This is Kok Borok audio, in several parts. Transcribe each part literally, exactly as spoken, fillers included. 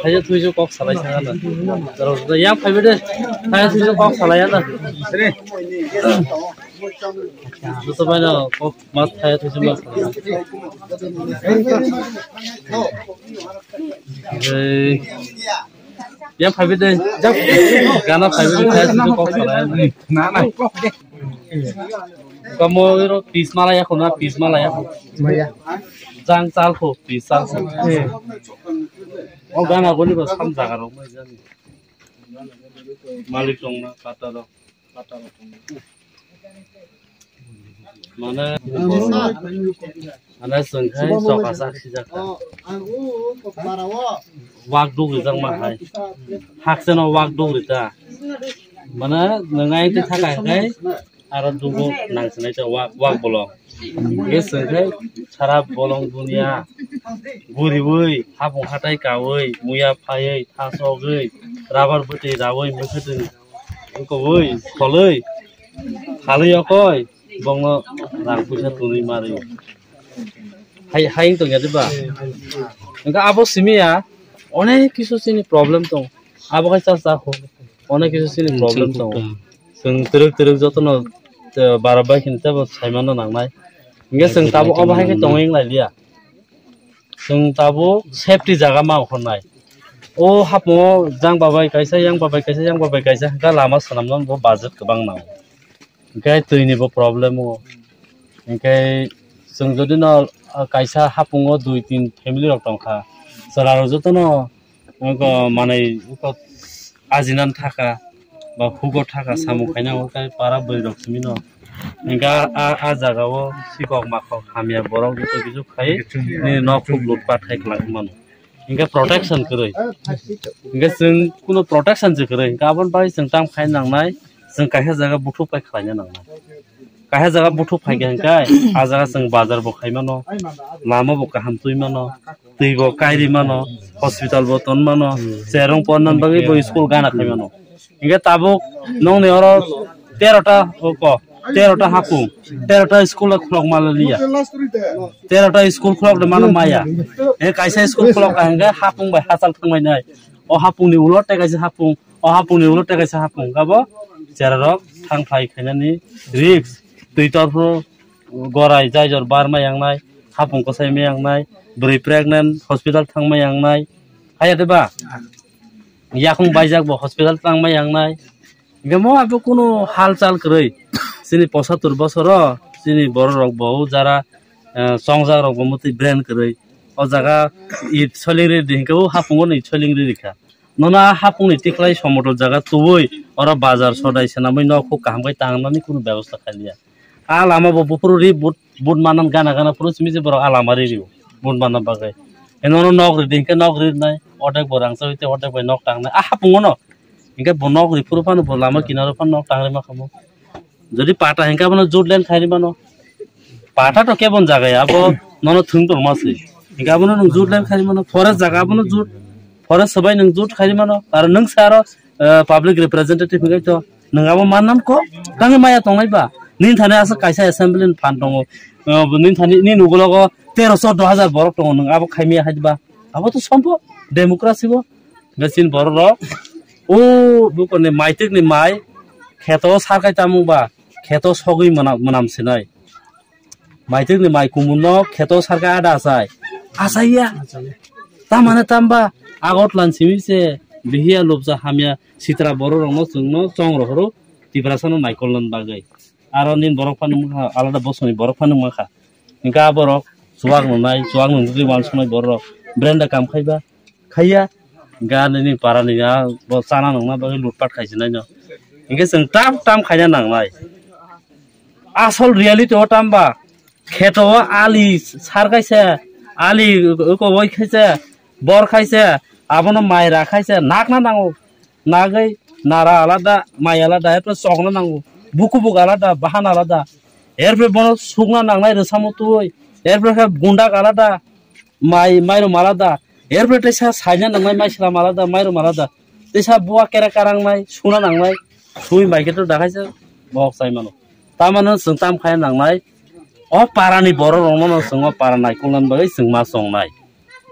Khaija thuisu kok salai sanga da. Yang phaibe de. Khaija thuisu kok salai ya da. Joto bai no kok mas khaija thuisu mas salai. Ei, yang phaibe de. Gana phaibe de khaija thuisu kok salai ya da. Na, na. Kamu iro pis mala ya khuna, pis mala ya. Maya. Jang chal kho, pis chal kho. Eh. O gana goni bo sam jaga rok mai jani. Malik tong na, pata rok, pata rok tong na. Mane, mane sengkhai soka sak sijak ta. Wak duk rijak ma hai. Hakse no wak duk rita. Mane, nang ai te thaka hai. Aro dugo nang sinai ta wak, wak bolong. Ge sengkhai sara bolong dunia. Guriwi, hapung hatai kawi, muya phaiwi, thasogwi, rabar bwtwi rawi, mwkhwtwng wngkogwi, kholwi, phalwi okoi, bongno rang puisa twnwi marwi. Hai, hai wng tongya diba? Hwnkhe abo simi ya, onek kisu chini problem tong. Abo khai cha cha kho. Onek kisu chini problem tongo. Chwng twrwk twrwk jotono, eh, bara bai khini tebo saimano nangnai. Hingke chwng tabuk obo hai khe tongwi wng lai liya. Chwng tabuk safety jaga ma ongkhornai. O hapungo jang babai kaisa, yang babai kaisa, yang babai kaisa hwnkhe lama swnamnani bo budget kwbang nango. Hingke twini bo problem o. Hingke chwng jodi no, ah, kaisa hapungo dui tin family rok tongkha. Chwla rok jotono Oko manai oko ajinan thaka ba hugo thaka samung khaina hwnkhe para bwrwi rok simi no. Hwnkhe a, a, a jaga o sikok makok hamya borok joto kisu khai nini nok khuk lutpat khai kwlai mano. Hwnkhe protection kwrwi. Hwnkhe chwng kuno protection se kwrwi. Hwnkhe aboni bagwi chwng tam khai nangnai, chwng kaisa jaga buthuk pai khlaina nangnai. Kaisa jaga buthuk phaikha hwnkhe, a jaga chwng bazar bo khai mano, lama bo kaham twi mano, twi bo kairi mano, hospital bo ton mano, cherong porna bagwi bo school gana khai mano. Hwnkhe tabuk nongni oro tero ta oko, tero ta hapung, tero ta school khulok maliya, tero ta school khulok de mano maya. E kaisa school khulok ka hwnkhe hapung bai hachal thangbai nai. O hapung ni ulo tei kaisa hapung, o hapung ni ulo tei kaisa hapung. Abo cherarok thang phai khainani risk. Twi torfru gorai jaijor bar ma yangnai, hapung kwsai ma yangnai, bwrwi pregnant hospital thang ma yangnai. Haya de ba? Yakung baijak bo hospital thang ma yangnai. Hingke mo abo kunu hal chal kwrwi. Chini posatur bosoro chini borok rok bo jara, eh, chongjak rok bo mwtwi brain kwrwi. O jaga it soling ri di hingke o hapungo ni soling ri rikha. Nono a hapungni tikhlai somotol jaga tubui oro bazar sodai swnamwi nok huk kaham khai tangnani kunu bebosta khailiya. A lama bo buphuru ri but, but manan gana gana phuru simi se borok a lama ri rio but manna bagwi. Eno nok ri di hingke nok ri nai, odek bo rangchak tei odek bai nok tangnai. A hapungo no hingke bo nok ri phuru phano bo lama kinaro phano nok tangri ma khamo. Jodi pata hingke abono jut len khairi mano. Pata to kebon jaga ya, abo nono thwng tongma se. Hingke abono nwng jut len khairi mano. Forest jaga abono jut. Forest sabai nwng jut khairi mano. Aro nwng sa aro, eh, public representative hingke to nwng abo mannan ko. Tangwi maya tongnai ba. Nini thani asa kaisa assembly ni phan tongo. Eh, nini thani, nini ugulogo tero choddo hajar borok tongo. Nwng abo khaimaya hai ba. Abo to sombo democracy bo. Hingke chini borok rok o bukurni maitrikni mai kheto sarkai tamung ba kheto sogwi mwnam, mwnam sinai. Maitrikni mai kumun no kheto sarkai ada achai. Achaiya. Tamane tamba agot lan simi se bihiya lobja hamya sitra borok rok no chwng no chong rohoro Tiprasa no naikol nan bagwi. Aro nini borok phano wngkha alada bosongni borok phano wngkha. Hingke a borok chuwak nwngnai, chuwak nwngnai wansuknai borok. Brenda kam khaiba, khaiya. Hingke a nini parani a bo chana nungna bagwi lutpat khaisinaino. Hingke chwng tam tam khaina nangnai. Asol reality o tamba kheto o ali sar kaisa, ali ukoboi khaisa, bor khaisa, abono mai ra khaisa, nakna nango. Nagwi nara alada, mai alada, erpore chokna nango, bukubuk alada, bahan alada, erpore bono sukna nangnai rwsamo tubui, erpore khe gundak alada, mai, mairum alada, erpore teisa saina nangnai maislam alada, mairum alada, teisa buwa kere karangnai, suna nangnai, sui mai khe to dakhaisa bohok chai mano. Tamano chwng tam khai nangnai, O parani borok rokno no chwng o para naikolna bagwi chwng ma chongnai.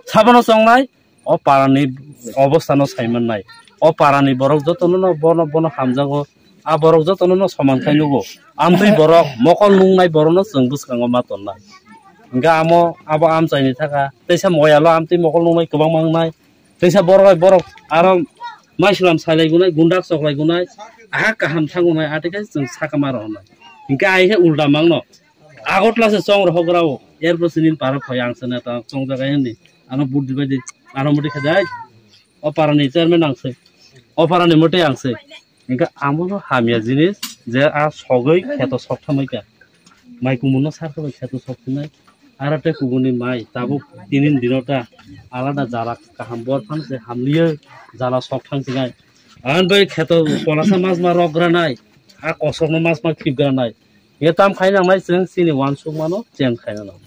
Sabono chongnai, o parani obostha no saimannai. O parani borok jotono no bono, bono hamjago. A borok jotono no soman khai nugo. Amtwi borok, mokol nungnai borokno chwng bwskango ma tonnai. Hingke amo, abo amchaini thaka. Teisa moyalo amtwi mokol nungnai kwbangma wngnai. Teisa borok bai borok aro maislam sailai gunai, gundak choklai gunai, aha kaham thangunai, atekhe chwng sakama rohornai. Hingke ai khe ulta mangno. Agartala se chong rohok rao, erpor sini para phai ang sana ta chong jaga yani. Ano budi bai di, ano muti khajai. O parani chairman ang se. O parani muti ang se. Hingke amo no hamya jinis je a sogwi kheto sok thamai kha. Mai kumun no sar khe kheto sok thamai. Ara te kubuni mai tabuk tinin dino ta alada jala kaham bor phan se hamliyo jala sok thang sinai. An bai kheto kolasa mas ma rok granai. A kosok no mas ma khip granai. Ye tam khai nangnai chwng chini wansuk mano change khai nangnai.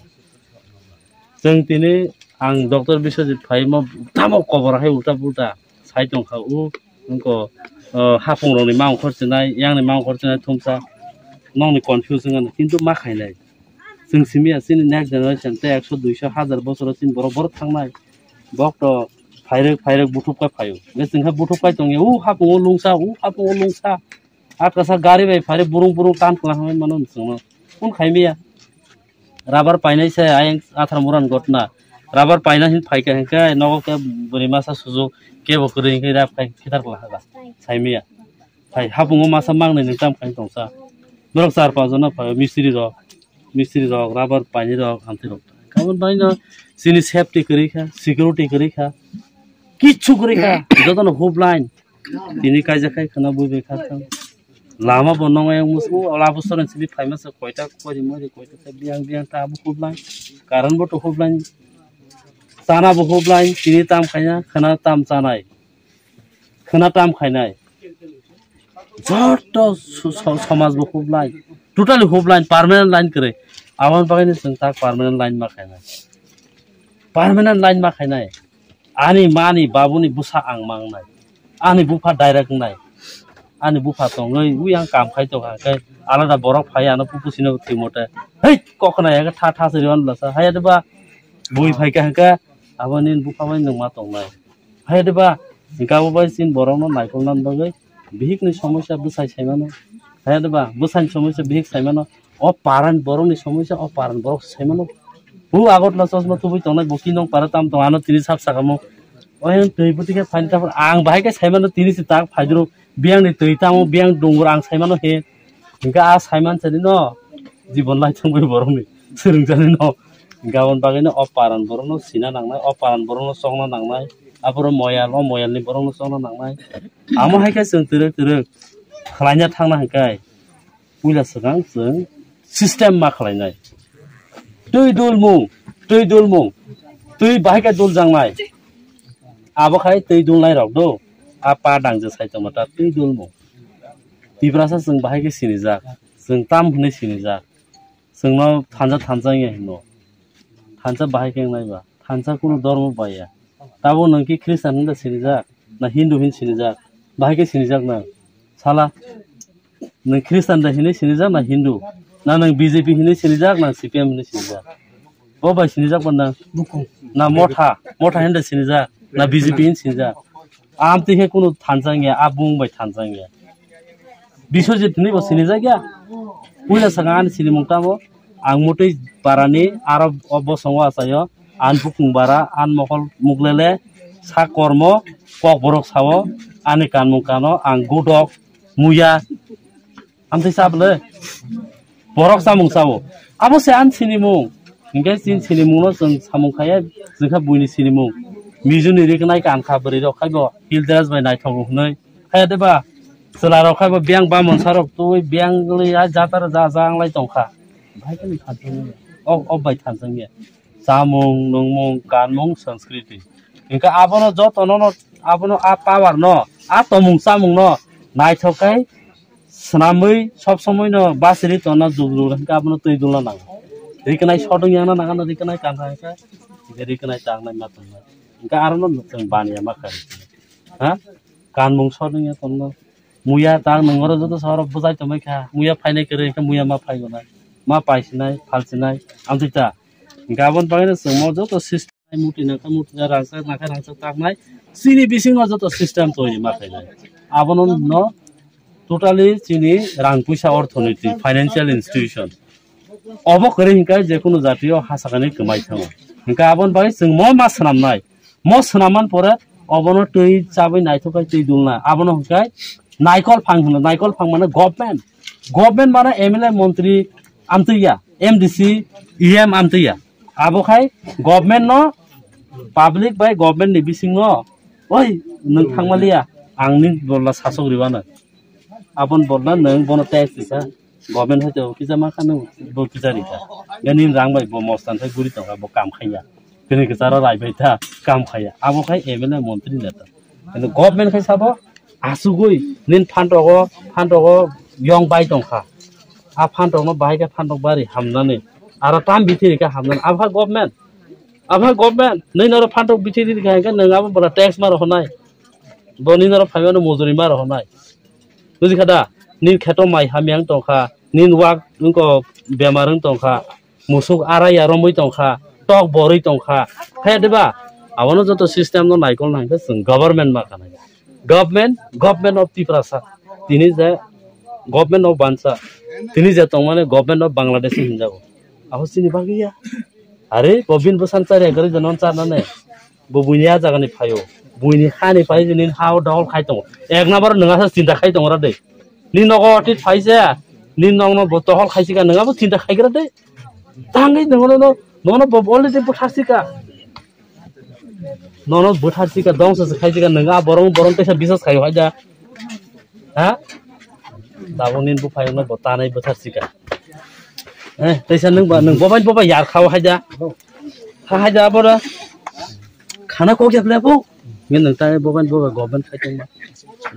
Chwng tini ang Doctor Biswajit phaimo tamo kobor hai ulta pulta sai tongkha u wngkho, o, hapung rokni mang khor chinai, yang ni mang khor chinai thumsa nokni confuse wngkha kintu ma khainai. Chwng simi ya chini next generation tei ekso duiso hajar bosoro chini borok borok thangnai. Bok to phairwk phairwk buthuk kai phaio. Chwng khe buthuk kai tongya u hapung o lungsa u hapung o lungsa. Atkasa gari bai phari burung burung tan kla hwnwi mano chwngno. Kun khaimiya. Rubber painai se ayang athar muran gotna. Rubber paina hin phaika hinke nogo ke bwrwi masa sujuk kebo kwrwi hinke rap khai khitar kla haga. Saimiya. Hai hapungo masa mangnai nung tam khai tongsa. Borok char panch jona phaio mistri rok. Mistri rok, rubber paini rok, hamti rok. Kabon bai no chini safety kwrwi kha, security kwrwi kha. Kichu kwrwi kha. Jotono hub line. Tini kaijak khai khwna bui bai kha thang. Lama bo nong ayang musu, ola bo soren sini phaima se koita kori mori koita se biang biang ta bo hub line. Karan bo to hub line. Chana bo hub line, tini tam khaina, khwna tam chanai. Khwna tam khainai. Joto so-, so-, somaj bo hub line. Totally hub line, permanent line kwrwi. Aboni bagwi no chwng tak permanent line ma khainai. Permanent line ma khainai. Ani mani babuni bwsa ang mangnai. Ani bupha direct wngnai. Ani bupha tongwi wi ang kam khai tongkha khe alada borok phai ano pupu sino thwimo te. Hei kokna ya tha tha siri on lasa. Haya de ba bui phai kha khe aboni bupha bai nungma tongnai. Haya de ba hingka bo bai sin borok no naikolna bagwi bihik ni somosya bwsai saimano. Haya de ba bwsai ni somosya bihik saimano. O paran borok ni somosya, o paran borok saimano. Bu Agartala chosma tubui tongnai, bo kinong para tam tong, ano tini sap sakamo. O yang twi buti khe phaini tapor ang bahai khe saimano tini si tak phaidro, biyang ni twi tamo, biyang dungur ang saimano he. Hingke a saiman sani no, jibon lai thangbai borok ni, swrwng jani no. Hingke aboni bagwi no o paran borok no sina nangnai, o paran borok no chokna nangnai. Aboro moyal, o moyal ni borok no chokna nangnai. Amo hai khe chwng twrwk twrwk khlaina thangna hingkai. Puila swkang chwng system ma khlainai. Twi dulmung, twi dulmung, twi bahai khe duljaknai. Abo khai twi dulnai rok do. A pa dangje sai tongma ta twi dulmung. Tiprasa chwng bahai khe sinijak, chwng tam hwnwi sinijak. Chwngno thansa thansa wngya hino. Thansa bahai khe wngnai ba. Thansa kunu dormo baiya. Tabuk nwng khe Christian hinda sinijak, na Hindu hin sinijak. Bahai khe sinijak nwng. Sala. Nwng Christian da hinwi sinijak na Hindu? Na nwng B J P hinwi sinijak na C P M hinwi sinijak? Bo bai sinijak ba nwng? Na Motha, Motha hinwi da sinijak na B J P hinwi sinijak? Amtwi khe kunu thansa wngya, a bung bai thansa wngya. Biswajit hinwi bo sinijak ya? Puila swkang ani sinimung tamo? Ang mutwi parani aro o bosongo achaio, an bukung bara, an mokol muklele, sak kormo, kok borok sao, ani kanmung kano, ang gudok, muya, amtwi sa bwle, borok chamung sao. Abo se an sinimung, hinkhe chini sinimungno chwng samung khaiya, chwngkha buini sinimung. Mijuni riknai kankha bwrwi rok khaibo, hil dress bai naithok hwnwi. Khe de ba, chwla rok khai bo biyang ba monsa rok twi biyang li a jata ra ja ja ang lai tong kha. Bahai khe ni thansa wngya. O, o bai thansa wngya. Chamung, nungmung, kanmung, sanskriti. Hinkhe abono joto no, no, abono a power no, a tomung chamung no naithok khai swnamwi sob somoi no basiri tonna jug jug hinkhe abono twi dulna nango. Riknai sodwng yang na nang ano riknai kanha hinkhe, hinkhe riknai tangnai ma tongnai. Hinkhe aro no chwng baniya ma kha. Ha? Kanmung sodwng ya tonno. Muya ta nwng oro joto soro bwchai tongbai kha. Muya phainai kwrwi khe muya ma phaigo na. ma paisinai, phalsinai, amtwi ta. Gabon bagwino chwngmo joto system muti nangkha, muti na rangchak nangkha, rangchak taknai. Chini bisingo joto system twi ma khainai. Abono no totally chini rang puisa orthonoiti, financial institution. Obo kwrwi hinkhe je kunu jatio ha sakani kwmai thango. Hinkhe aboni bagwi chwng mo ma swnamnai. Mo swnamman pore obono twi chabwi naithok khai twi dulna. Abono hinkhe naikol phang hino, naikol phang mane government. Government mane M L A montri amtwi ya, M D C, E M amtwi ya. Abo khai government no public bai government ni bisingo, "Oi, nwng thangmaliya, ang ni bolna sasok riwano." Abon bolna nwng bono tax risa, government hoite bo kisa ma khano bo kisa rika. Gani rang bai bo mostan sai guri tonga bo kam khaiya. Kini kisa ro rai bai ta kam khaiya. Abo khai M L A montri neta. Kini government khai sabo asugui nin phantogo, phantogo yong bai tongkha. A phantok no bahai khe phantok bari hamnani. Aro tam bithi rika hamnani. Abo khai government. Abo hai government, nini oro phantok bithi rika hinkhe nwng abo bola tax ma rohonai. Bo nini oro phaimano mojori ma rohonai. Buji kha da? Nini kheto mai hamya wng tongkha, nini wak wngko bemar wng tongkha, musuk araya romwi tongkha, tok borwi tongkha. Khe diba? Abono joto system no naikol nang khe chwng government ma khanai. Government, government of Tiprasa. Tini je government of Bansa. Tini je tongmani government of Bangladesh hinjago. Abo chini bagwi ya. Are, bo bini bwsani chari ekgari je non charnane. Bo buini a jagani phaio. Buini hani phai je nini ha o dohol khai tongo. Ek number nwng asa chinta khai tongo ra de. Ni nogo tit phai je. Ni nong no bo dohol khai sika nwng abo chinta khai gra de. Tangwi nwng no, no, no bo already bwthar sika. Nono bwthar sika dongsa se khai sika nwng a borong borong teisa bisas khai hai da. Ha? Tabuk nini buphai no bo tanai bwthar sika. Eh, teisa nwng ba, nwng bobai bobai yar khao hai da. Ha hai da abora. Khana kok ya ple bo. Ngi nwng tanai bobai bobai government khai tong ba.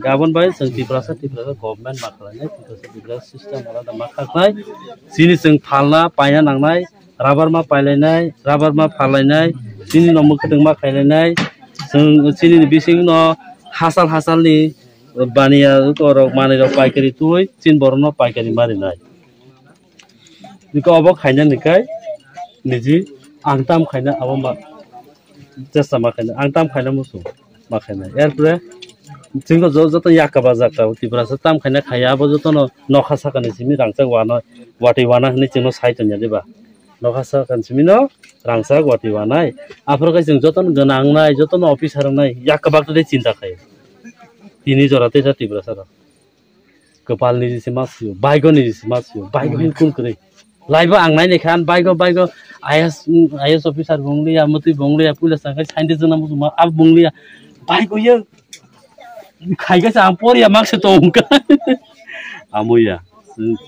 Gabon bai chwng Tiprasa, Tiprasa government ma khlai nai, Tiprasa, Tiprasa system alada ma khlai nai. Chini chwng phalna paina nangnai, rubber ma pailainai, rubber ma phalainai, chini no mwkhwtwng ma khailainai, chwng chini ni bising no hasal hasal ni baniya rok manwi rok paikari twi, chini borok no paikari ma rinai. Niko obo khaina ni kai niji ang tam khaina abo ma chesta ma khaina, ang tam khaina musu ma khaina. Erpore chwng jo-, joto yakaba jakta Tiprasa tam khaina khaya abo joto no nokha sakani simi rangchak wana, watwi wana hinwi chwngno sai tongya diba? Nokha sakani simi no rangchak watwi wanai. Aphuru khe chwng joto no gwnang nai, joto no officer wngnai, yakaba tei chinta khaio. Tini jora teisa Tiprasa rok. Kwpal niji se ma sio, baigo niji se ma sio, baigo hin kun kwrwi. Laibo ang nai naikha, ang baigo, baigo I A S, I A S officer bo wng liya, mwtwi bo wng liya, puila chang khai scientist wngna muchungma, abo bo wng liya. Baigo ye khai khe se ang por ya mak se tong kha. Amo ya,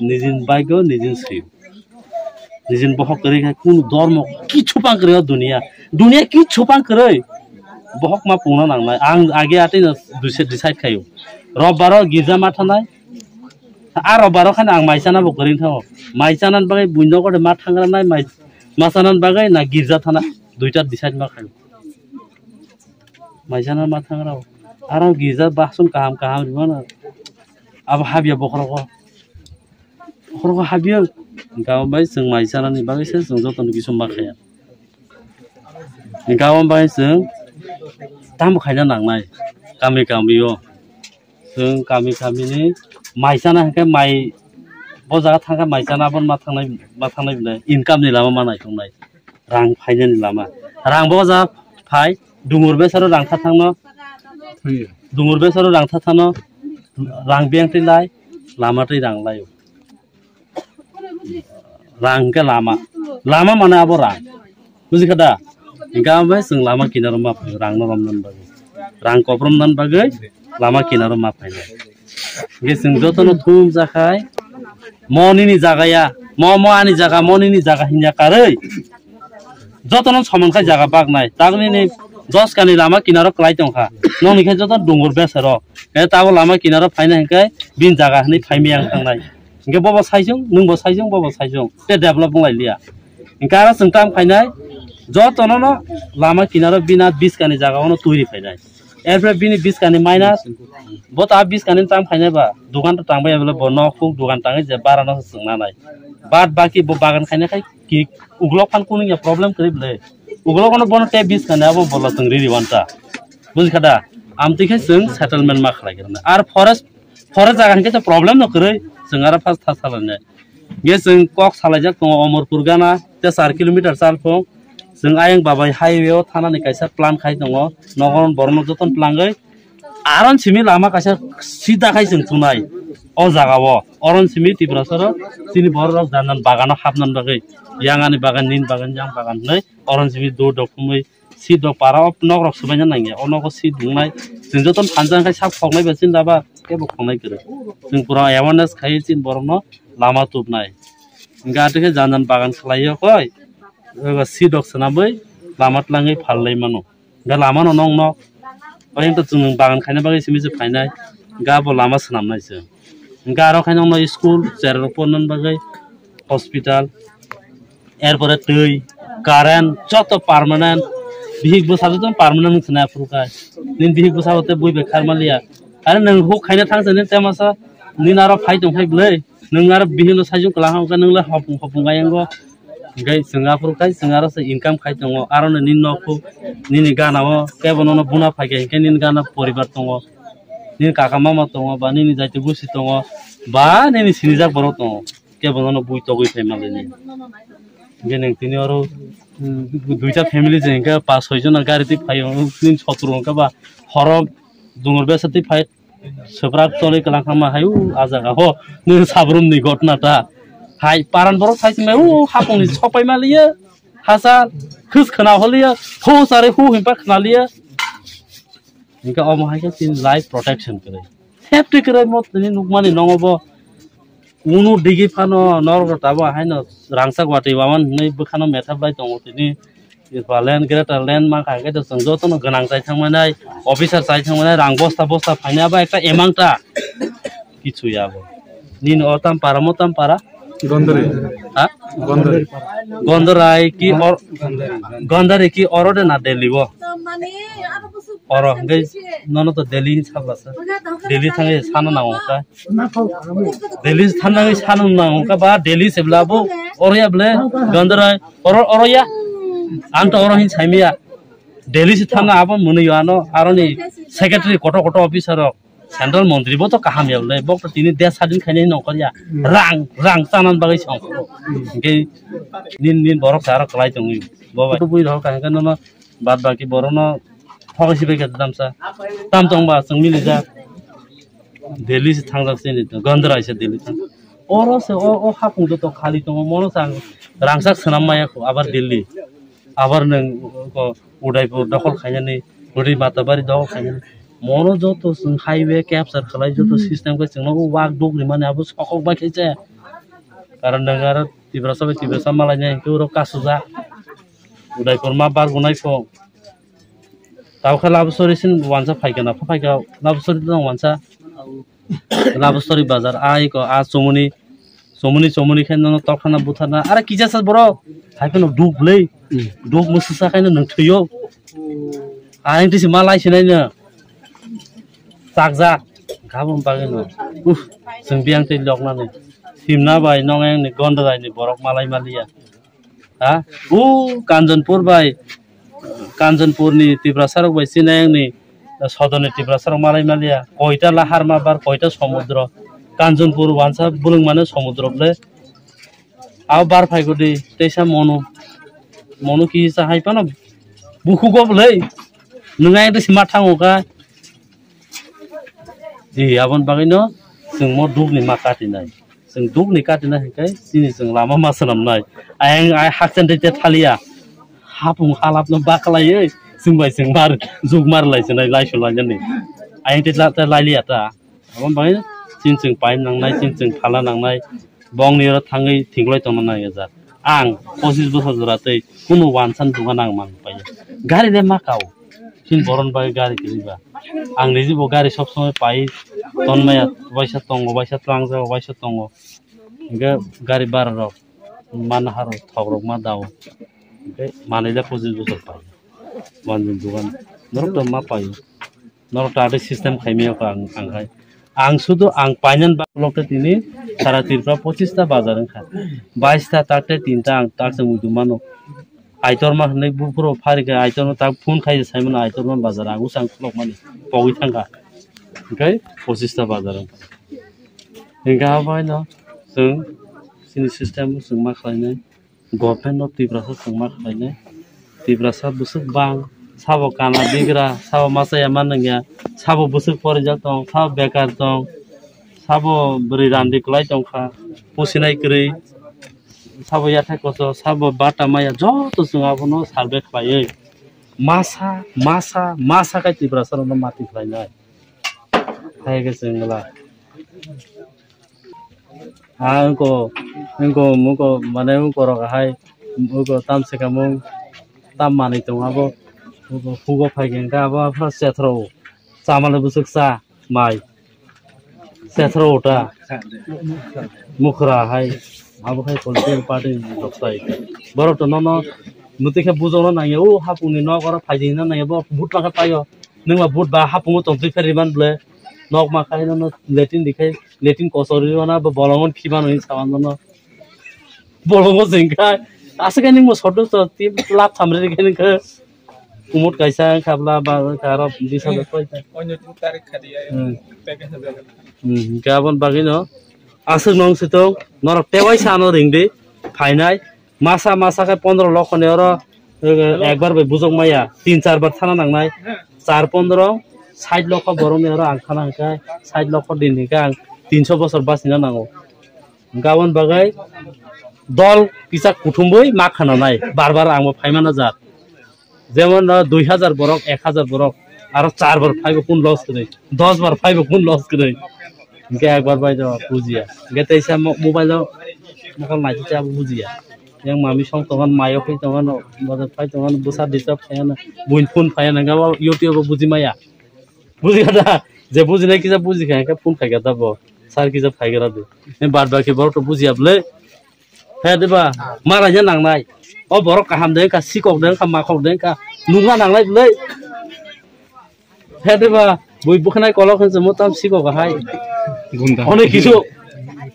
nijin baigo, nijin sio. Nijin bohok kwrwi khai kunu dormo kichu pang kwrwi o dunia. Dunia kichu pang kwrwi. Bohok ma pungna nangnai. Ang age atwi no decide khaio. Robbaro girja ma thanai. A robbaro khani ang mai chana bo kwrwi thango. Mai chana bagwi buino gode ma thangra nai mai ma chana bagwi na girja thana duita decide ma khaio. Mai chana ma thangra. Aro girja bason kaham kaham rwmano. Abo habya bokhorogo. Khorokho habiyang. Hinkhe abo bai chwng mai chanani bagwi se chwng jotono kisu ma khaya. Hinkhe abo bai chwng tamo khaina nangnai kami kami o. Chwng kami kami ni mai chana hinkhe mai bo jaga thangkhe mai chana abo ma thangnai ma thangnai income ni lama ma naitongnai. Rang phainani lama. Rang bo ja phai, dungur besaro rang tha thangno. Dungur besaro rang tha thangno. Rang beng twi lai, lama twi rang lai. Rang ke lama. Lama mane abo rang. Buji kha da? Hinkhe abo bai chwng lama kinaro ma phai, rang no romnan bagwi. Rang koprom nan bagwi lama kinaro ma phai. Hinkhe chwng jotono thum jakhai, mo nini jaga ya, mo, mo ani jaga, mo nini jaga hinya karwi. Jotono soman khai jaga baknai. Tagni ni doskani lama kinaro kwlai tongkha. Nokni khe joto dungur besero. E tabo lama kinaro phaina hinkhe bin jaga hinwi phaimiyang thangnai. Hinkhe bobo saijwng, nwngbo saijwng, bobo saijwng. Te develop wnglai liya. Hinkhe aro chwng tam khainai, jotono no lama kinaro bina biskani jaga ono twi ri phainai. Erpore bini biskani minus, bo ta biskani tam khainai ba, dukan to tangbai bole bo nok huk dukan tangwi je bara no se chwngna nai. Bad baki bo bagan khainai khai ki uglok phan kuning ya problem kwrwi bole. Uglok no bono te biskani abo bolo chwng riri wanta. Bujikha da? Amtwi khe chwng settlement ma khlai khe rwna. Ar forest, forest jaga hinkhe to problem no kwrwi, chwng aro first tha salai nai. Ge chwng kok salaijak tongo Omorpur gana, te char kilometer chal phung. Chwng ayang babai highway o thanani kaisa plan khai tongo. Nogon borokno joton plangwi aron simi lama kaisa sida khai chwng thunai. O jaga o oron simi Tiprasa rok chini borok rok jan jan bagano hapnani bagwi, yang ani bagan, nini bagan, yang bagan hinwi oron simi dur dok thumwi seat rok para o nok rok swbaina nangya, o nogo seat dungnai. Chwng joto phanjak khe sak khoknai ba chini daba kebo khongnai kwrwi. Chwng pura awareness khai chini borokno lama tubnai. Hingke atwkhe jan jan bagan khlaiyo koi, eba seat rok swnamwi lama twlangwi phalnai mano. Hingke lama no nokno oyang to chwng bagan khaina bagwi simi se phainai. Hingke abo lama swnamnai se. Hingke aro khe nokno school cherai rok porna bagwi hospital. Erpore twi, current, joto permanent. Bihik bwsa joto permanent wng thwna phuru khai. Nini bihik bwsa bo tei bui bai kharma liya. Are nwng huk khaina thang sani te masa nini aro phai tong phai bwlai. Nwng aro bihik no saijung kwlahang khe nwng le hopung hopung ayango. Hingke chwng aphuru khai chwng aro se income khai tongo. Aro no nini nok huk nini gana o kebo nono buna phai khe hinkhe nini gana poribar tongo. Nini kaka mama tongo ba nini jaiti busi tongo ba nini sinijak borok tongo. Kebo nono bui togwi phai manlini. Hingke nwng tini oro, mm, duita family je hingke pas soi jona gari twi phaio, nwng sotur hingke ba horo dungur besa twi phai swprak choli kwlang kha ma hai u ah jaga ho nwng sabrum ni gotna ta hai paran borok sai se mai u hapung ni sopai ma liya hasa khus khna ho liya ho sare hu himpa khna liya. Hingke omo hai khe chini life protection kwrwi. Safety kwrwi mo tini nukmani nongo bo. Unu digi phano norok rok tabo haino rangchak watwi waman hinwi bwkhano methap lai tongo tini. Eba land, greater land ma kha khe to chwng jotono gwnang chai thangmanai, officer chai thangmanai, rang bosta bosta phainai abo ekta amount ta. Kichu ya bo. Nini o tam para mo tam para? Gondori. Ha? Gondori. Gondorai ki or-, Gondori ki oro de na Delhi bo? Oro hingke nono to Delhi ni sabla sa. Delhi thangwi sano nango ka. Delhi thangwi sano nango ka ba Delhi sebla bo oro ya ble Gondorai oro, oro ya. Ang to oro hin saimiya. Delhi se thangna abo mwnwi ano aroni secretary koto koto officer rok. Central montri bo to kaham ya le, bok to tini desh sadin khainai nongkhor ya. Hmm. Rang, rang chanan bagwi song. Hmm. Hingke nin, nin borok sa aro kwlai tongwi. Bo bai. Bui rok kaham khe nono bad baki borok no thok si bai khe tamsa. Tam tong ba chwng mili ja. Delhi se thangjak sini to, Gondrai se Delhi thang. Oro se o, o hapung joto khali tongo, mono chang rangchak swnam maya kho, abar Delhi. Abar nwng ko Udaipur dokhol khainani, Ruri Matabari dokhol khainani. Mono joto chwng highway capture khlai joto system khe chwngno o wak duk rimani abo sokok bai khe se. Karon nwng aro Tiprasa bai Tiprasa malaina hinkhe oro kasujak. Udaipur ma bargunai kho. Tabo khe Labusori sin wansa phaikha na, phaikha Labusori tong wansa. Labusori bazar ai ko a chumuni, chumuni, chumuni khe nono tokthana butharna. Ara kisa sa borok? Hai phano duk bwlai. Hmm. Duk mususa khaino nwng thwiyo. Ayang tisi ma lai sinai no. Chakjak. Gabon bagwi no. Uf, chwng biyang tei loknani. Simna bai nong ayang ni Gondorai ni borok malai maliya. Ha? U Kanjanpur bai, Kanjanpur ni Tiprasa rok bai chini ayang ni sodor ni Tiprasa rok malai maliya. Koita lahar ma bar, koita somudro. Kanjanpur wansa bulung mane somudro ble. Abo bar phai gudi, teisa monu. Monu kisa hai phano bukhugo bwlai. Nwng ayang tisi ma thango kha. Di, aboni bagwino chwng mo dukni ma katinai. Chwng dukni katinai hwnkhe chini chwng lama ma swnamnai. Ayang ai hakchenrwi te thaliya. Hapung halapno baklaiwi chwng bai chwng mar, jug mar lai chwnai, lai su lai jani. Ayang te la, te lai liya ta. Aboni bagwi chini chwng pai nangnai, chini chwng phala nangnai. Bongni oro thangwi thingwlai tongna nangjak. Ang pochis bosor jora tei kunu wansan dugan ang mang paiya. Gari le ma kao. Chini boron bai gari kwrwi ba. Ang niji bo gari sob somoi pai tonmaya, waisa tongo, waisa twlangjak, waisa tongo. Hingke gari bara rok ma nahar rok thok rok ma dao. Hingke manui le pochis bosor pai. Wanjin dugan norok to ma paio. Norok ta tei system khaimaya kha ang, ang hai. Ang sudu ang painan ba block te tini sara Tripura pochista bazar wngkha. Baista ta tei tinta ang tak se muitu mano. Aitorma hinwi buphuru phari khe aitorma tak phone khai saimano aitorma bazar ang usang khulok mani pogwi thangkha. Hingkhe pochista bazar wngkha. Hingkhe abo haino chwng chini system chwng ma khlainai. Government of Tiprasa chwng ma khlainai. Tiprasa bwswk bang, sabo kana bigra, sabo masa ya man nangya, sabo bwswk porijak tong, sabo bekar tong, sabo bwrwi randi kwlai tongkha, pusinai kwrwi, sabo yathai koso, sabo bata maya, joto chwng abono survey khlaiwi masa, masa, masa khe Tiprasa rokno mati khlainai. Hai khe chwng glak. Ah, wngko, wngko, wngko, mane wngko rok hai, wngko tam se kamung, tam manwi tongo abo, wngko hugo phai khe wngkha abo, aphano sethro o, chamale bwswk cha, mai, sethro o ta, mukhra hai, abo khai political party ni rok tai. Borok to nono, mwtwi khe bujokno nangya, o hapungni nok oro phaidi hinna nangya, bo but ma khe paio. Nwng ba but ba hapungo tongtwi khe riban ble. Nok ma khai no latrine di khai, latrine kosor ri wana bo bolongo khiba no hinwi sawan no. Bolongo jeng khai. Aswk khai nwng bo sodo so ti lap samre ri khai nwng khe. Kumut kaisa khabla ba kha aro bis hajar koi ta. Onyo tin tarik khadi ya. Hmm. Package hajar. Hmm, gabon bagwi no. Aswk nong sitong norok tewai sano ring di. Phainai. Masa masa khe pondro lokho ni oro, eh, ekbar bai bujok maya, tin char bar thana nangnai. Char pondro, sait lokho borok ni oro ang thana hwnkhe, sait lokho din hwnkhe ang tinso bosor bachina nango. Hwnkhe aboni bagwi dol kisa kuthumwi ma khana nai, bar bar ang bo phaimana jat. Jemon, no, dui hajar borok, ek hajar borok, aro char bar phaibo kun loss kwrwi, dos bar phaibo kun loss kwrwi. Hwnkhe ekbar bai do bujiya. Hwnkhe teisa mo-, mobile o mokol naitwi abo bujiya. Yang mami song tongo, mayo phai tongo, no, bazar phai tongo, bwsa disturb khai ano, buin phone phai ano, hwnkhe bo YouTube o buji maya. Bujiya da, je bujinai kisa bujikha, hwnkhe phone khai kha da bo, sir kisa phai kha da bo. Ni bad baki borok to bujiya bwle. He diba, maraina nangnai. O borok kaham de wngkha, sikok de wngkha, makhok de wngkha, nungna nangnai bwle. He diba, bui bwkhanai kolok hinwi chwngmo tam sikok hai. Gunda. Onek kisu.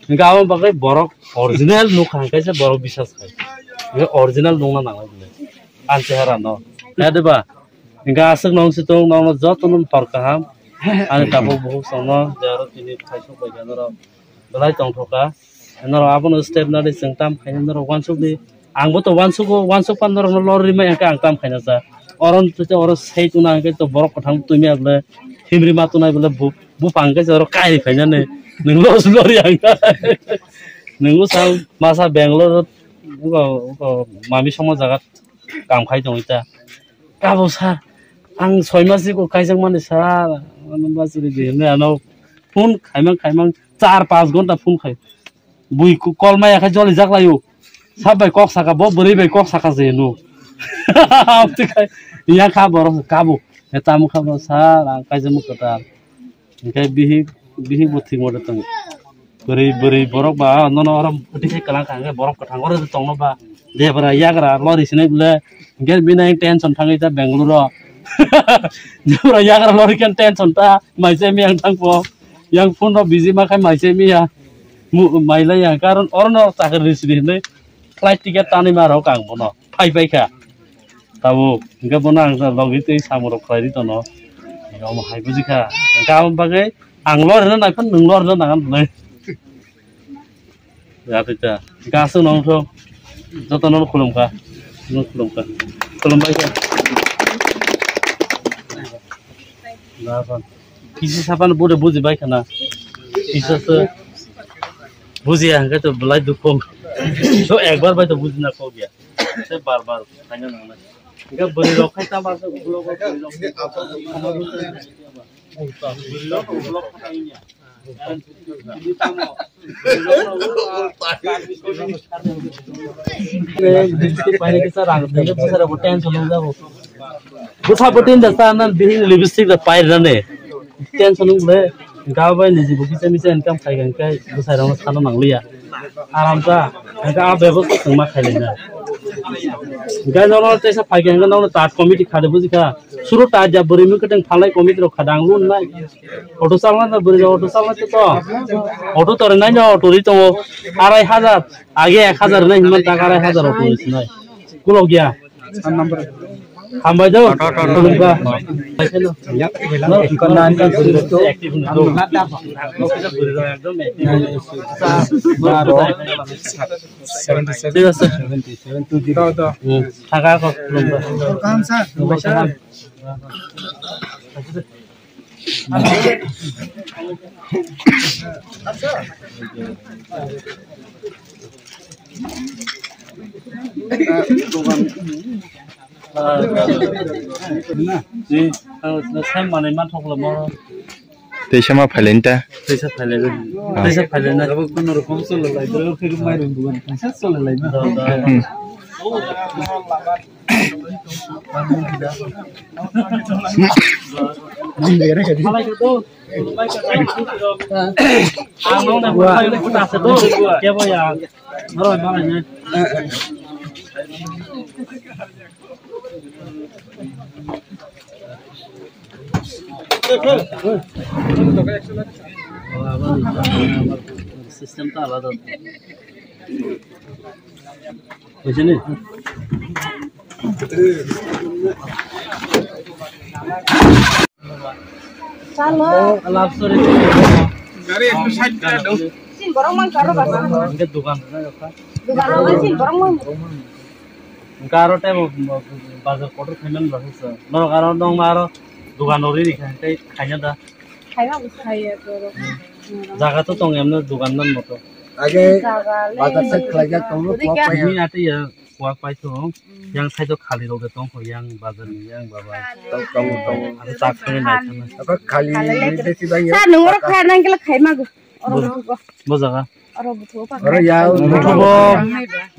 Hwnkhe aboni bagwi borok original nukha hwnkhe se borok bisas khai. Hwnkhe original nungna nangnai bwle. Ani chehara no. He diba, hwnkhe aswk nong si tongo, nongno jotono hor kaham. Ani tabuk buhuk songno, je aro tini thaisok bai khe norok belai tongthok kha. Norok abono step nadi chwng tam khaina norok uansukdi. Angbo to uansugo, uansuk pan norokno lorwi maya hwnkhe ang tam khaina cha. Oro tei oro sei tuna hwnkhe to borok kwthang twi maya bwle himri ma tunai bwle bu-, buphang hwnkhe se oro kairi phainani. Nwng los lori ang. Nwng bwsang masa Bangalore o, o, o, mami somo jaga kam khai tongwi ta. Kabo sir, ang soi mas iko kaijak mani sir, ano bachuri di hwnwi ano phone khaimang khaimang char panch ghonta phone khai. Bui ku-, kol maya khai joli jak laio. Sab bai kok saka, bo bwrwi bai kok saka je no. Amtwi khai, iya kha borok kabo. He tamo kha bo sir, ang kaijak mukha ta. Hwnkhe bihik, bihik bo thik mode tongo. Bwrwi, bwrwi borok ba, nono oro bwtwi se kwlang kha, hwnkhe borok kwthang oro tongno ba. Debra yagra lori sinai bwle, hwnkhe bini tension thangwi ta Bangalore o. Debra yagra lori khe tension ta, mai se miyang thangkho. Yang phone rok busy ma khai mai se miya. Mu-, mai lai ya, karon orono chakri ri sidi hinwi flight ticket tanwi ma rok ang bono. Phai phai kha. Tabuk, hwnkhe bono ang sa logi tei samung rok khlai ri tono. Omo hai buji kha. Hwnkhe aboni bagwi ang lorina nai phano nwng lorina nang nai. Ya tei ta. Hwnkhe aswk nong tho. Joto no khulum kha. Nwng khulum kha. Khulum bai kha. Na phano. Kisi sapan bude buji bai khana. Kisa se buji ya hwnkhe to belai dukhu. So ekbar bai to buji na kok ya. Se bar bar khaina nangnai. Hingke bwrwi rok khai tamo aswk ulo bo bwrwi rok khai tamo. Bwrwi rok ulo khai ya. Ini tamo. Bwsai bo tension nang jago. Bwsai bo tension nang jago. Bwsai bo tension nang jago, bihik ni lipstick da pai rani. Tension nang le, gabai ni jibo kisa misa income khai gan kai, bwsai rok sano nang liya. Aram ta, hingke a bebosta tongma khai le na. Hingke nono teisa phaikhe hingke nono tat committee khade bujikha. Suru tat ja bwrwi mui kwtwng phalai committee rok khade ang lun nai. Auto chalna da bwrwi auto chalna to to. Auto tore nai no auto ri tongo. Arai hajar. Age ek hajar nai himman tak arai hajar auto ri sinai. Kulok ya. Hambai do. Khulumkha. Active. Thik ase. Hmm. Thaka ko khulumkha. Tei sama phailai ta. Tei sa phailai. Ah. Tei sa phailai na. Abo kono rokom chole lai. Abo khe mai rung dugan. Sa chole lai na. Hmm. System ta alada. Buini? Chalo. Love story. Gari ekটু side করে দাও। Sin borok man karo ba. Hingke dukan rok na kha. Dukan rok sin borok man. Hingke aro tei bo bazar kotor khaiman ba sa. Norok aro nong aro dukan rok ri kha tei khaina da. Khaina bo khaiya to. Jaga to tong emno dukan nan moto. Age bazar side khlaijak tongo. Ini ati ya. Kuak pai thung. Yang side o khali rok de tong kho, yang bazar ni yang baba. Tong, tong, tong. Aro tak sani nai thang. Apa khali ni besi bang ya? Sa nung oro kha nang kela khai mago. Oro buthu go. Bo jaga. Oro buthu pa. Oro ya. Buthu bo,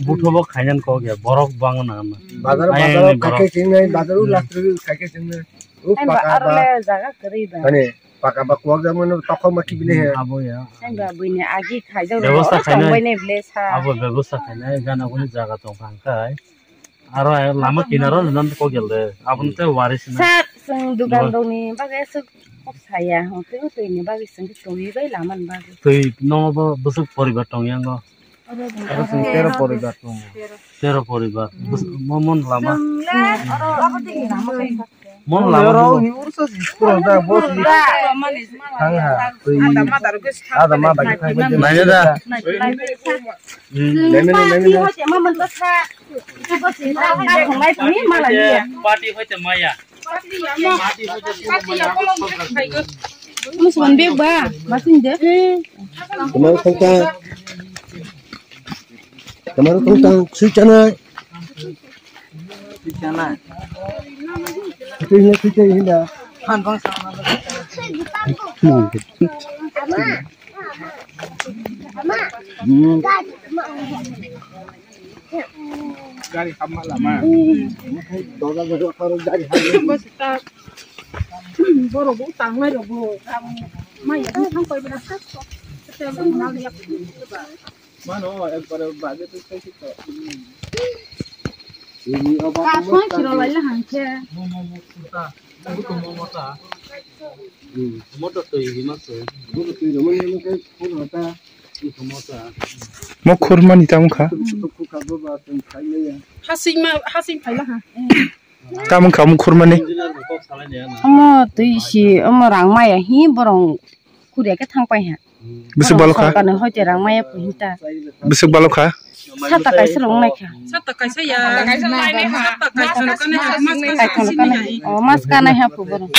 buthu bo khainan kok ya, borok bang na na. Bazar, bazar khai ke ching nai, bazar u last ru khai ke ching nai. U paka ba. Aro le jaga kari ba. Mane Paka ba kuak jak mano tokho ma kibini he. Abo ya. Sengba buini agi khaijak rok bebosta oro khainai. Tongbai nai ble sa. Abo bebosta khainai gana guni jaga tong kha hingkai. Aro lama kinaro nan kok gel de. Aboni te waris na. Sa seng dugan rok ni bagwi aswk kok saya. Hong twi twi ni bagwi seng twi bai lama ni bagwi. Twi no bo bwswk poribar tong yang o. Aro chwng tero poribar tongo. Tero poribar. Bus-, mo-, mon lama. Mon lama tongo. Thang ha, twi. Ada ma da. Hmm. Lemon, lemon, lemon. Party hoite maya. Musuhan bag ba, masing de. Tomorrow kung tang, tomorrow kung tang, sui chanai. Sui chanai. Sui chanai, sui chanai hinda. Han bang sana. Hmm. Gari hamma lama. Doga doga karo gari hamma. Bwswk ta, borok bo tangnai rok bo. Mai ya thang koi bela sa. Mano ekbar baje tu sai to. Ka soi chiro lai la hangke. Momo mota. Momo mota. Motor twi hima se. Motor twi rwmani hima se phone hota. Mo khurmani tamo kha. Hasing ma, hasing phaila ha. Tamo kha mo khurmani. Omo twi si, omo rang maya hi borong khurya khe thang pai ha. Bwswk balo kha? Sorkarni hoite rang maya phu hinta. Bwswk balo kha? Sata kaisa rok nai kha. Sata kaisa ya. Sata kaisa nai ha. Sata kaisa nai ha. Mas kaisa nai ha. O mas kanai ha phu borok.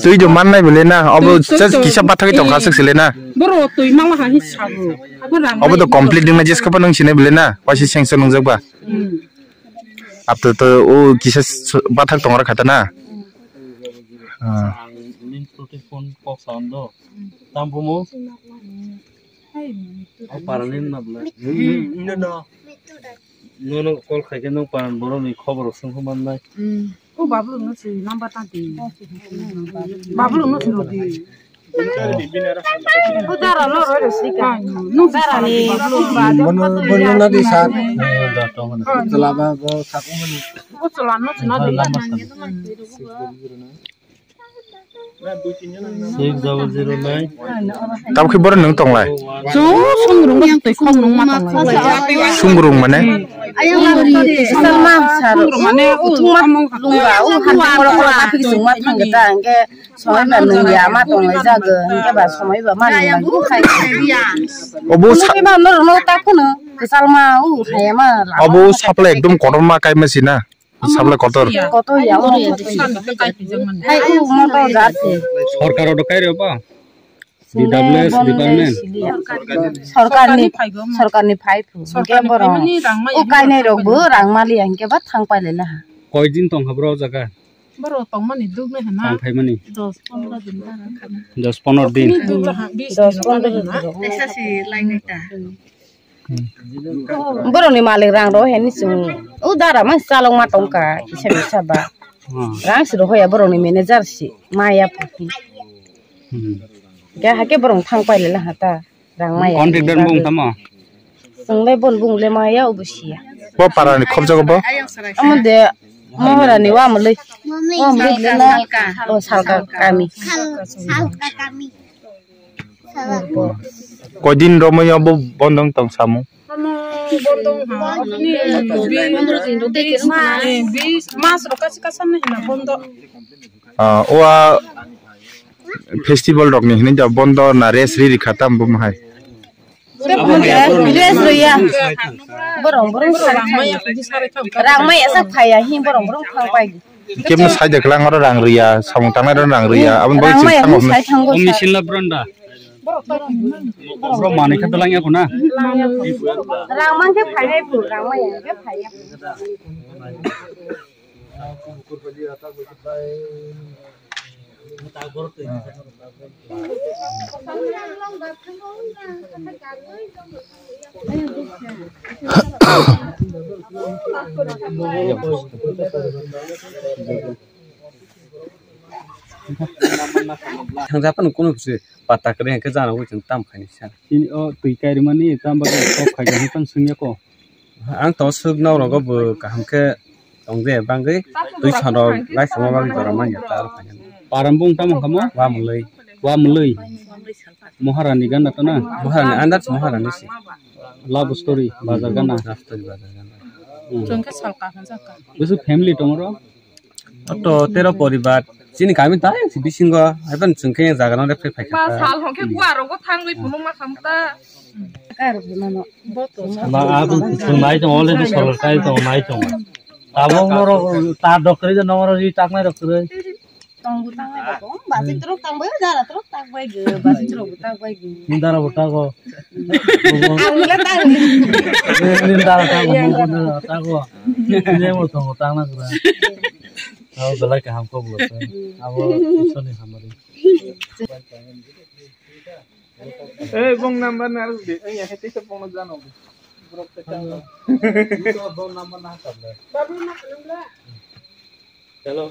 Twi do mannai bole na, obo just kisa bathagwi tongkha swk sile na. Borok twi mangla ha hi sabo. Abo rang. Obo to complete dingna jeska pa nang sinai bole na, waisa sengsa nungjak ba. Hmm. Apto to o kisa bathak tongra khata na. Hmm. Ah. Ang nin protein phone kok sound do. Tam bumo? Hai, o parani na bla. Hmm, no, no. No, no, call khai khe no paran borok ni khobor sung khe man nai. Hmm. O Bablu no si number ta di. Bablu no si rodi. Udara no roi roi sika. Nung dara ni. Bono, bono na di sa. Chala ba bo sakung mani. Bo chala no chuna di. Six double zero nine. Tamo khe borok nwng tonglai? Chwng sumrung twi khok nung ma tonglai. Sumrung mane? Ayang lari salma sar mane uthung ma lungba u han koro koro ma phi sung ma thang ta angke soi ba nung ya ma tonglai jago angke ba somoi ba ma nung khai. Obo sa- Ke ma no no ta kuno salma u khaya ma. Obo saple ekdom kotor ma kai ma sina. Sabla kotor. Kotor ya, o. Hai, u motor jat se. Sorkar odo kai reo ba? D W S department. Sorkarni, sorkarni phai phu. Sorkarni phai mani rang ma. O kainai rok bo rang mali ya, hingke ba thang pai lela ha. Koi din tong ha bro jaga? Bro tong mani duk ne hana. Thang phai mani. Dos pondro din ta rang khana. Dos pondro din. Dos pondro din. Tesa si lai nai ta. Borokni malik rang rw heni chwng o dara mang chalok ma tongkha kisa kisa ba. Hmm. Rang si rw hoya borokni manager si maya phuti. Hmm. Khe hakhe borok thang pai lela ha ta rang maya. Contractor bung tamo? Chwng le bon bung le maya obo siya. Bo para ni khobjago bo? Amo de Mohora ni wa mwlwi. Wa mwlwi le na. O salka kami. Salka kami. Koidin romwi obo bondo wng tong samung? Bondo wng ha, ni bis, bis, mas rok kasi kasan na hina bondo. Ah, o a festival rok ni hinwi da bondo na rest ri ri kha tam bo mahai. Rest ri ya. Borong borong rang maya sa phaya hi borong borong thang pai. Kemno sai de klang oro rang riya, samung tangnai oro rang riya, aboni bagwi rang chwng maya thango hi hwnwi. Sai thango. O machine la branda. Bro manwi kha dalang ya khuna. Rang man khe phainai phu, rang maya khe phaiya. Thangjaphano kunu bwswi pata kwrwi hwnkhe jana ui chwng tam khainai sa. Chini o twi kairimani tam bagwi kok khaijak hwnwi tang swngya ko. Ang to swk nok rogo bo kaham khe tong de bagwi twi sano lai songma bagwi jora manya ta aro khainai. Param bung tamo kamo? Wa mwlwi. Wa mwlwi. Maharani gana to na? Maharani andar Maharani si. Love story bazar gana. Love story bazar gana. Hmm. Chwng khe sal kaham jaka. Bwswk family tong oro? Oto tero poribar. Chini kami ta si bisingo. Haiban chwng khe jaga no repre phai kha. Ba sal hong khe gua rogo thangwi phunuk ma kham ta. Ba a chwng nai tong already sorkar kai tong nai tong. Tabok norok ta dokre je nongro ri taknai rok kwrwi. Tong bo tang bai bo, basi trok tang bai, dara trok tang bai ge, basi trok bo tang bai ge. Ni dara bo tago. Ang le tang. Ni dara tago, mo bo dara tago. Ni mo tong tang na kra. Abo belai kaham kok bo. Abo isoni hamari. Eh, bong number na ruk de. Eh, ya hete se bong jano. Bro, te chang. Bong number na ka. Hello.